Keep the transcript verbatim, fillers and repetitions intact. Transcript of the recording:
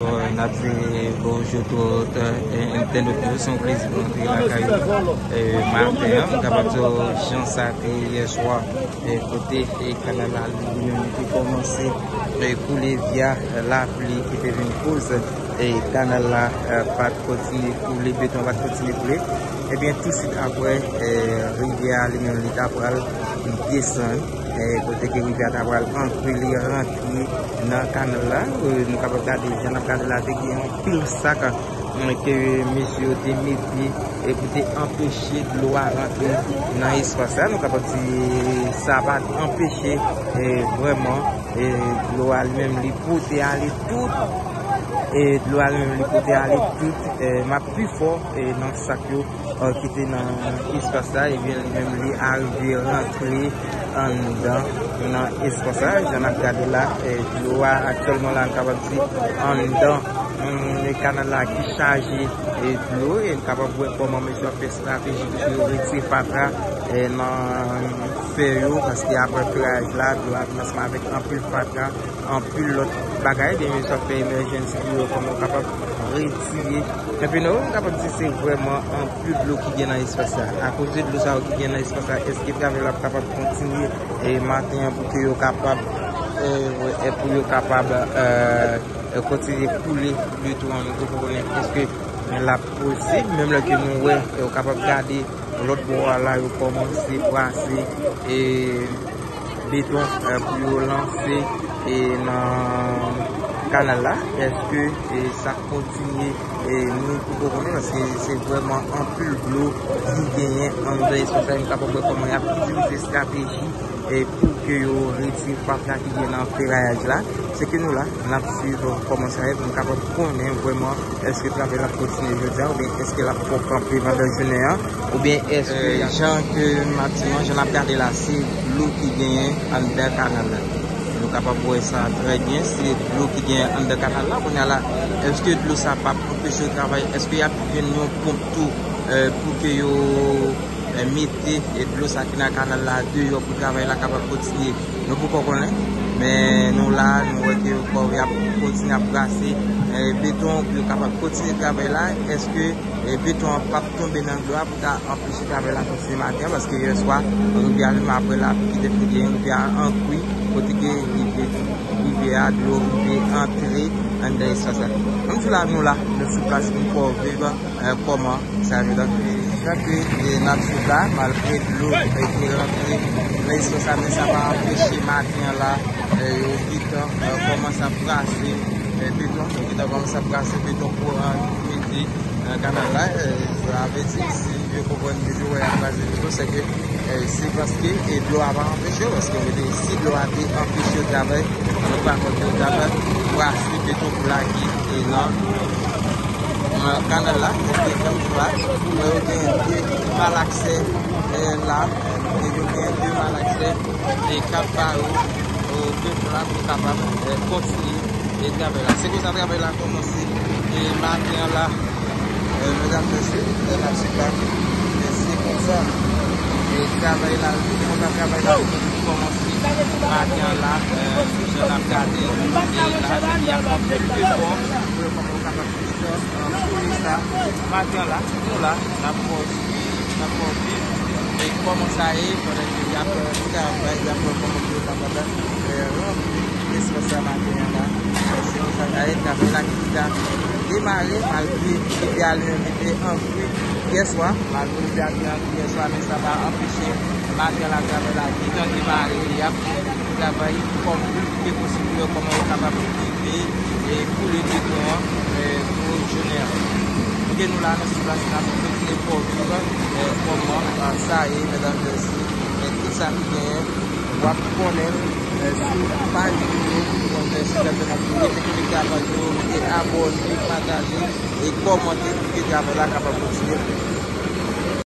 N ap di bonjou tout entènot yo, se yon plezi pou nou te lakay ou maten an. M kapab di w jan sa te ye yè swa, kote kanal la li menm li te kòmanse koule via lapli ki te vin koz kanal la pa t kontinye koule, beton pa t kontinye koule. Ebyen, tousuit apre, rivyè a li menm li ta pral desann, kote ke rivyè a ta pral antre, li rantre nan kanal la. Nou kapab gade, jan n ap gade la, te gen yon pil sak ke mesye yo te mete pou te anpeche dlo a rantre nan espas la. Nou kapab di sa pa t anpeche vrèman dlo a li menm li pote ale tout. Dlo a li menm li pote ale tout. M ap pi fò nan sak yo ki te nan espas la, ebyen, li menm li arive rantre anndan nan espas la. Jan n ap gade la, dlo a aktyèlman la, n kapab di anndan kanal la ki chaje dlo, e n kapab wè kòman mesye yo ap fè estrateji pou yo retire fatra nan fè yo, paske apre ferayaj la, dlo a vin ansanm avèk anpil fatra, anpil lòt bagay, ebyen, mesye yo ap fè emèjans pou yo, kòman yo kapab retire. Epi nou, m kapab di se vrèman anpil dlo ki gen nan espas la. Akoz de dlo sa yo ki gen nan espas la, èske travay yo ap kapab kontinye e maten an pou ke yo kapab, e, e pou yo kapab, e, e, kontinye koule beton an, nou poko konnen èske l ap posib, menm lè ke nou wè, e, yo kapab gade lòt bò a la, yo kòmanse brase, e, beton, e, pou yo lanse, e, nan kanal la. Èske, e, sa ap kontinye? E, nou poko konnen, paske se vrèman anpil dlo ki genyen anndan espas la. Nou kapab wè kòman y ap itilize estrateji, e, pou ke yo retire fatra ki gen nan ferayaj la. Se ke nou la, n ap swiv kòman sa ye pou n kapab konnen vrèman èske travay la ap kontinye jodi a, oubyen èske l ap fè kanpe pandan jounen an, oubyen èske, e, jan ke m ap di nou, jan n ap gade la, se dlo ki genyen anndan kanal la. Nou kapab wè sa trè byen, se dlo ki genyen anndan kanal la. Kounye a la, èske dlo sa p ap anpeche yo travay? Èske y ap jwenn yon ponp tou, e, pou ke yo e, mete, e, dlo sa ki nan kanal la deyò pou travay la kapab kontinye? Nou poko konnen, men nou la, nou wè ke yo, y ap kontinye ap brase, e, beton pou yo kapab kontinye travay la. Èske, e, beton an p ap tonbe nan dlo a pou ta anpeche travay la kontinye maten an? Paske yè swa, rivyè a li menm apre lapli ki te fin genyen, rivyè a an kwi, kote ke rivyè, rivyè a, dlo rive antre anndan espas la. Menm si la, nou la, nou sou plas pou n fè w viv, e, kòman sa ye, medam? Jan ke, e, n ap swiv la, malgre dlo, e, ki rantre nan espas la, men sa pa anpeche maten an la, e, yo gentan, e, kòmanse ap brase, e, beton, yo gentan kòmanse ap brase beton pou, e, mete nan kanal la, e, sa vle di, si yo konprann toujou wè y ap brase beton, se ke, e, se paske, e, dlo a pa anpeche yo, paske yo te, si dlo a te anpeche yo travay, nou pa kwè ke yo t ap brase beton pou lage, e, nan kanal la, e, kanal la, nou wè yo gen de malaksè, e, la, e yo gen de malaksè, e, k ap bare, e, beton la pou kapab, e, kontinye, e, travay la. Se konsa travay la kòmanse, e, maten an la, e, medam, mesye, e, n ap swiv la, e, se konsa, e, travay la, se konsa travay la kòmanse maten an la, e, jan n ap gade, e, la, y ap fè yon pil efò pou yo kapab Koule sa, maten an la, nou la, n ap fè w swiv, n ap fè w viv, e kòman sa ye, pandan ke y ap, e, travay, y ap wè kòman pou yo kapab, e, ranpli espas la maten an la. E, se konsa sa ye, travay la ki ta demare, malgre rivyè a li menm li te an kwi yè swa, malgre rivyè a te an kwi yè swa, men sa pa anpeche maten an la, travay la gentan demare, y ap travay kòm plis ke posib pou yo, kòman yo kapab rive, e, koule beton an, e, pou jounen an. Oke, nou la nan sou plas, n ap kontinye fè w viv, e, kòman, e, sa ye, medam, mesye, e, tout sa ki genyen, w ap konnen, e, sou paj nou yo, pou konnen sou paj nou yo, rete konekte a paj nou yo, rete abòne, pataje, e kòmante pou ke travay la kapab kontinye.